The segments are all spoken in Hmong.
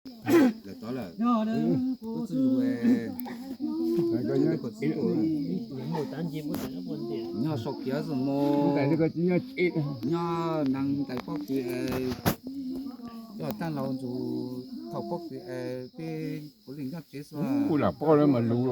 Lawm tod lawm. Tub Txwj Ntsug, nyob sau kiav xwb mog. Nyob nees ntais pob kws es, coj tag laus ntsug thaum pob kws es peb puav leej nyob tsev xwb. Kuv lam pob lawm mas lus.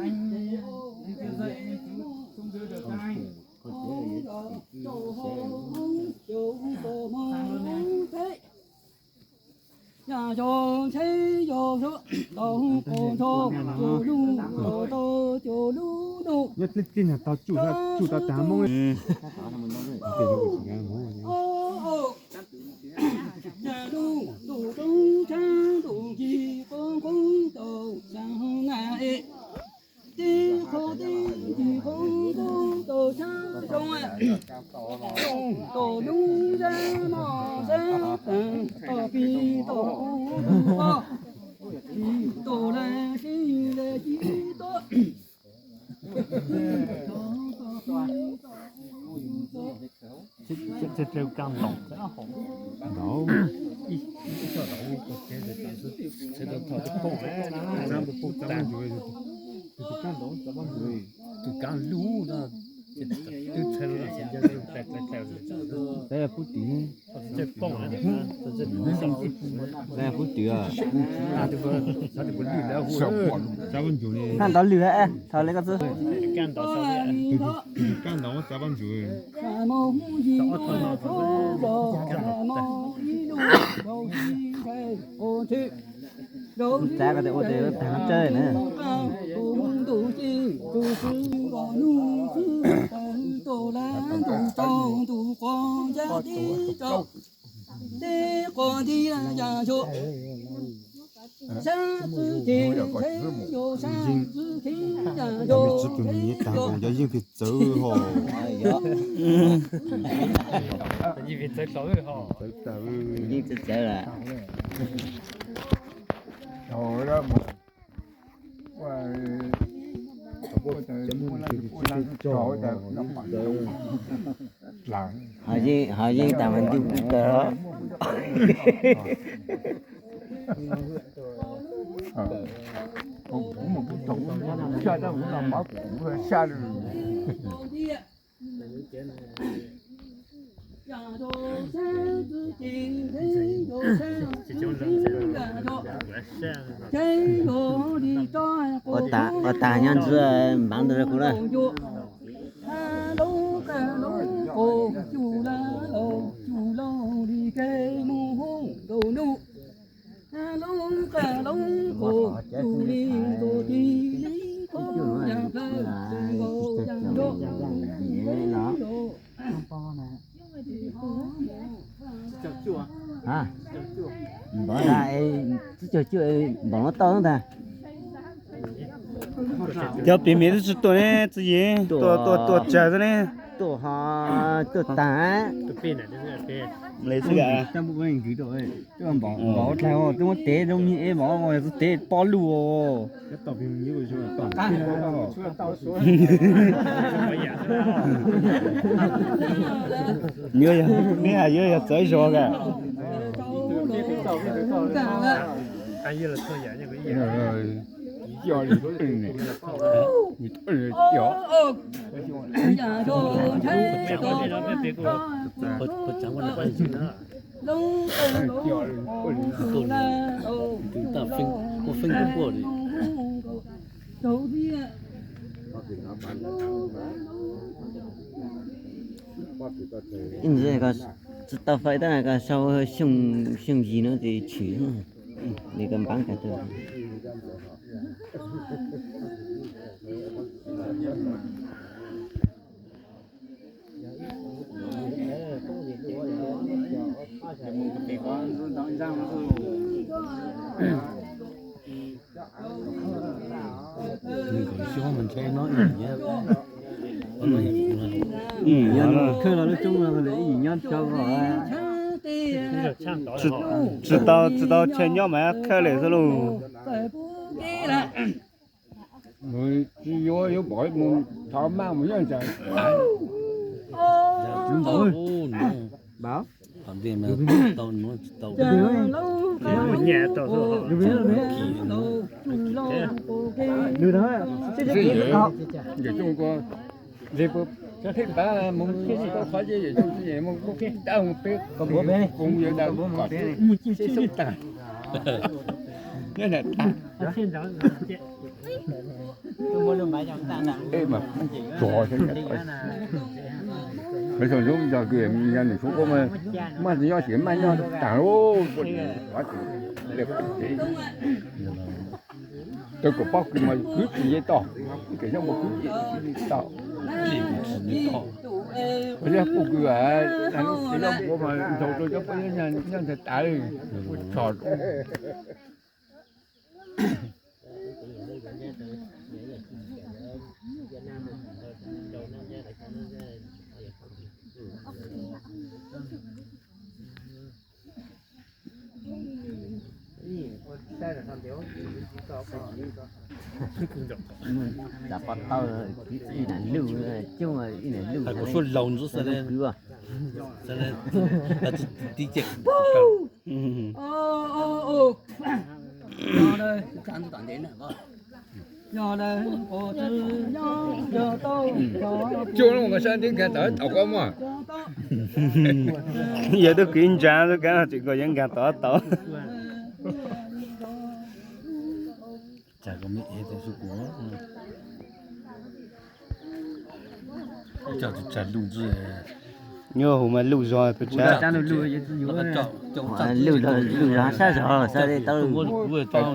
Anh, anh kia dạy, anh xuống, xuống dưới được cho anh. Nyob tib nyag tau tsuj tau tag hmoob. Tib qho tib ncig qhov ntuj tau sab zoo, tau lub zeb moj sab teem, tau pib tau ub tau, tau laj sib laj sib tuaj. Tus kab lub no, twb txhawv los tsis nco, pub tim, pub tim. Naj ntov lwm, thaum le koj xwb. Tus kab ntov muab txav pob ntsug. Txav ko tes ua tes tag tsawg na. Tsis tus nyiam tag npaum cov yeej pes txawv ho. Yeej pes txawv lawm. Ho yeej, ho yeej tas mas ncu kawg. Ua tas nyob ntxwb npav ntawd rau kuv na. Npaum na, tsib caug cuaj npaum no tau ntag. Cov pim miv twb tsis tuaj ne, txwj yim tuaj, tuaj, tuaj tsawg xwb ne. Tuaj ho tuaj tag li xwb. Npaum dlaig twb muab tev zoo me es npaum twb tev pob luj. Neb hais yuav yog txawv zog a. Ib ntsis ko tsis tau fais tab ko sau xyoo, xyoo yim no ces tshwm li ko npab ka tau. Khawb los lub coob no ib yim nyob tso ko. Tsis tau, tsis tau chaw nyob mas khawb lawm xwb lauj. Tsis yuav, yuav pom mus thov maj mus nyob ntawd. Yawm Tooj ko, Zeb puas thib pab mus tau qhov ces Yawm Tooj mus dab mus peb koom yuav dab kom sib tag. Nyob nram tas. Ej mas tog thiab, lawv xyoo ntsuv yog kws yog nws suav kuab mas maj tsis nyob ces maj nyob tag lauj. Tawg kom pob kws mas kwv tsis yeej tau, ib kev nyob mas kwv tsis yeej tau. Ua yog puj kws, lub txiv lub npua mas ntaus rau cov pob zeb nyob ntawd tas, tso. Tam pov tawj ib nais luj, coob ib nais luj, kuv suab laus ntxwb xav kwv. Cuaj lub mas sab ntiab nkag tau tau koj muaj. Yog tub kwv ntsa tub kav tseem kom yawg nkag tau tau. Cas koj me ev tau su kuv. Coj tus tsag luj ntxwb. Nyuaj hu mas luj zog pes tsawg. Luj zog sab zog xav li tau.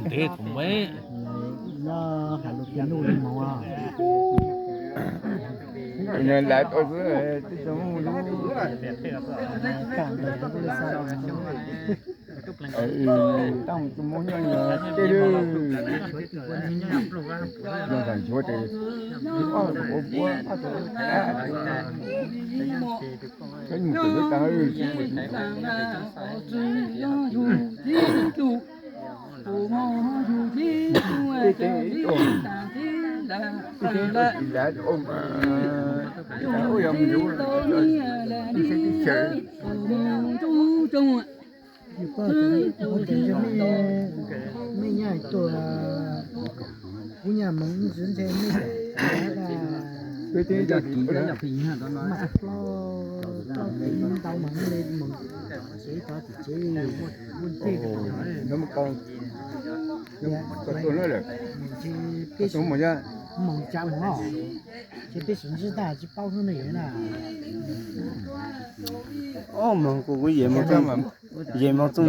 Ntev thaum me. Lav tau xwb, tib tug mus lub. Tab mus tus mus nyob tej lwm. Yog tas nchuav tes ua puab koj mus tus lub tas. Ib tug ib tug ib tug ib tug ib tug ib tug. Yus koj ua tsev ntshe mej, mej nyaj tuaj, kuv nyaj moog ib ntsis ntshe mej, maj hlo, tau ntau mas le moog tsev tod tim tsev. Ntshe peb, moog tsa moog, ntshe peb sim ntsib tag tsis paub hnub no yog na. Ob moog kuv kuv yem moog txug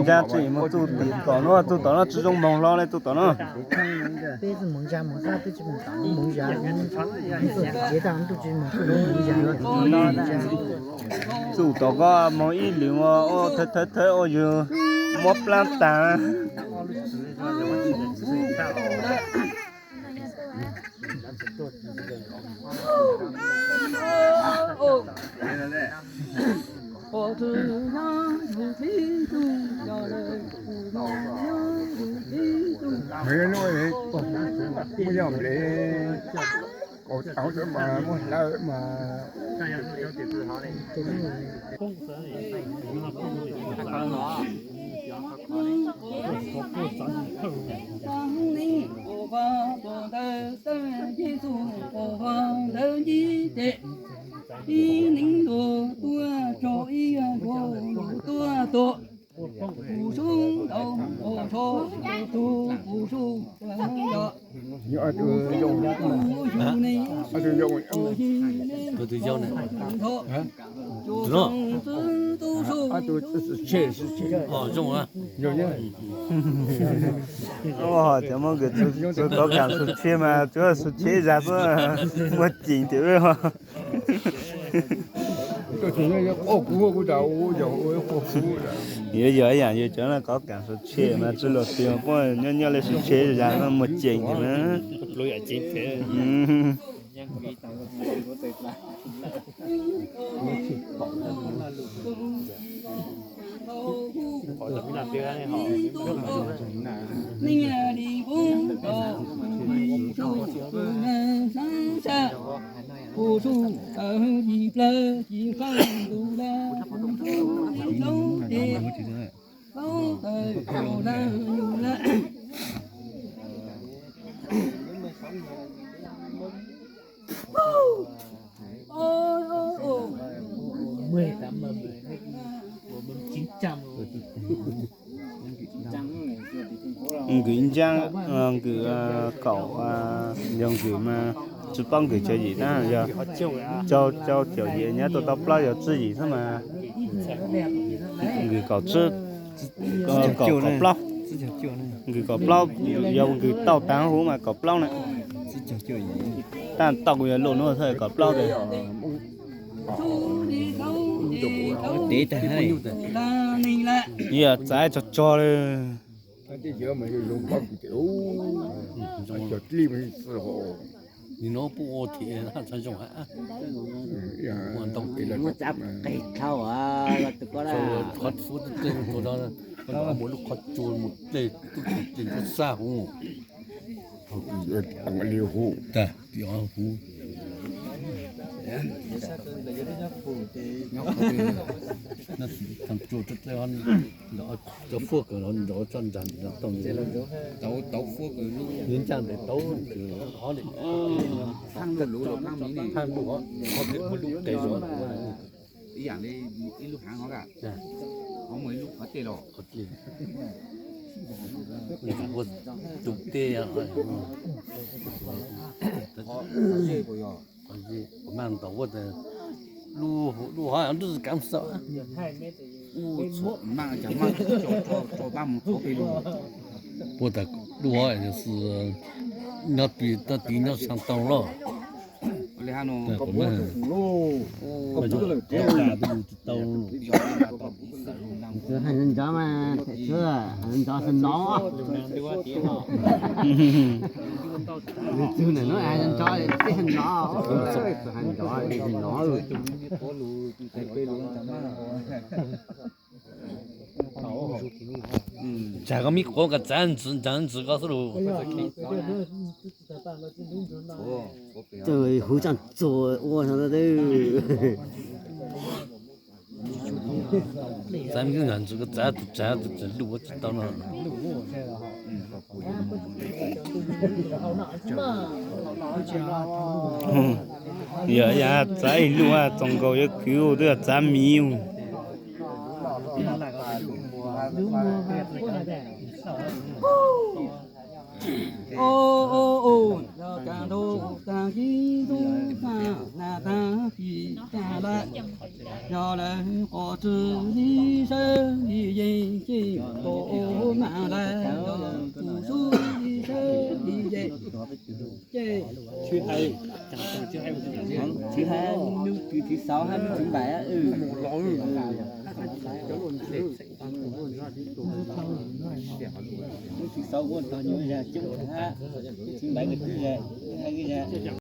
ncaj tsi yem moog txug tim tom no, txug tom no tsis zoo moog hlo le txug tom no. Peb txug moog ntsa moog hab peb tsis moog tom moog ntsa, txug tim tsev tag ntuj tsis moog txug moog ntsa. Txug tom koj moog ib lwm ua thawb thawb thawb ua yug muab plaab tag. Muaj yog nplej, kaus tau mas muab hlawv mas. Ib neeg ntuag tuaj tso ib ntuag tuaj tua, tus sub ntaus npaum tsho, tus tus sub yog tus sub ne, tus sub ne Tus yau ne? Tus no? Tus tshe, tus tshe. Os, zoo a. Cov muab nkawd txhua kov kam xu tshe mas tsuas xu tshe zag xwb, muaj ceem tiag. Yuav yog ib yam yus cov kov kam xu tshe mas tsuas luag tias poj nyob nyob li xu tshe zag muaj ceem tiag na. Nkws ntxaab, nkws kaum, yog nkws mas tsi paub nkws cov yim na, yog rau caum yim nyab tau tau plaub yog tswj yim xwb mas nkws kaum, kaum plaub, nkws kaum plaub, yog nkws tau taag huv mas kaum plaub na. Tab tau kuv yog luj nuav thaj kaum plaub tes. Yog txav tso tso le. Nim no pub ua thiab txhaj zoo hab. Muaj txav qig dlhau los tus ko qhov fuab teb tua, muaj lub qhov tsua mus dlej tub teg ntsuab xab huv. Tag tim huv. Tag tsua, cov fuab kawg los nrov tso nrag nrov tau. Nws ncaaj ntawm tauv, hov li, phaj lug, hov muaj lub qe zov. Ib yam li ib lub haav hov, hov muaj ib lub qhov tej los. Tus tej, mas ntau ua tas lub hov nrub kav xav. Puab tas lub hov xwb, nyob pis tau tiv nyob tshaj tau loj. Tsis tau. Tus hais ntsoov mas, tus hais ntsoov xwb no. Tus ntawm no hais ntsoov, tus hais ntsoov, tus hais ntsoov xwb no. Tsam koj mib quav kas txav ntxwv, ntxwv koj xwb lug. Huv tsaaj txuas ua no. Txav ntxwv koj txav tus tsav tus tsav lug ua tsis tau no. Yog yog txav ib lub txoos nkaus yuav kwv twb yog txav miv. Tsis hais lub twg, thib xauv hab lub thib npaim. Lub thib xauv kuj tog nyuj zag coob hab, lub thib npaim kuj twb zag, hab kuj zag.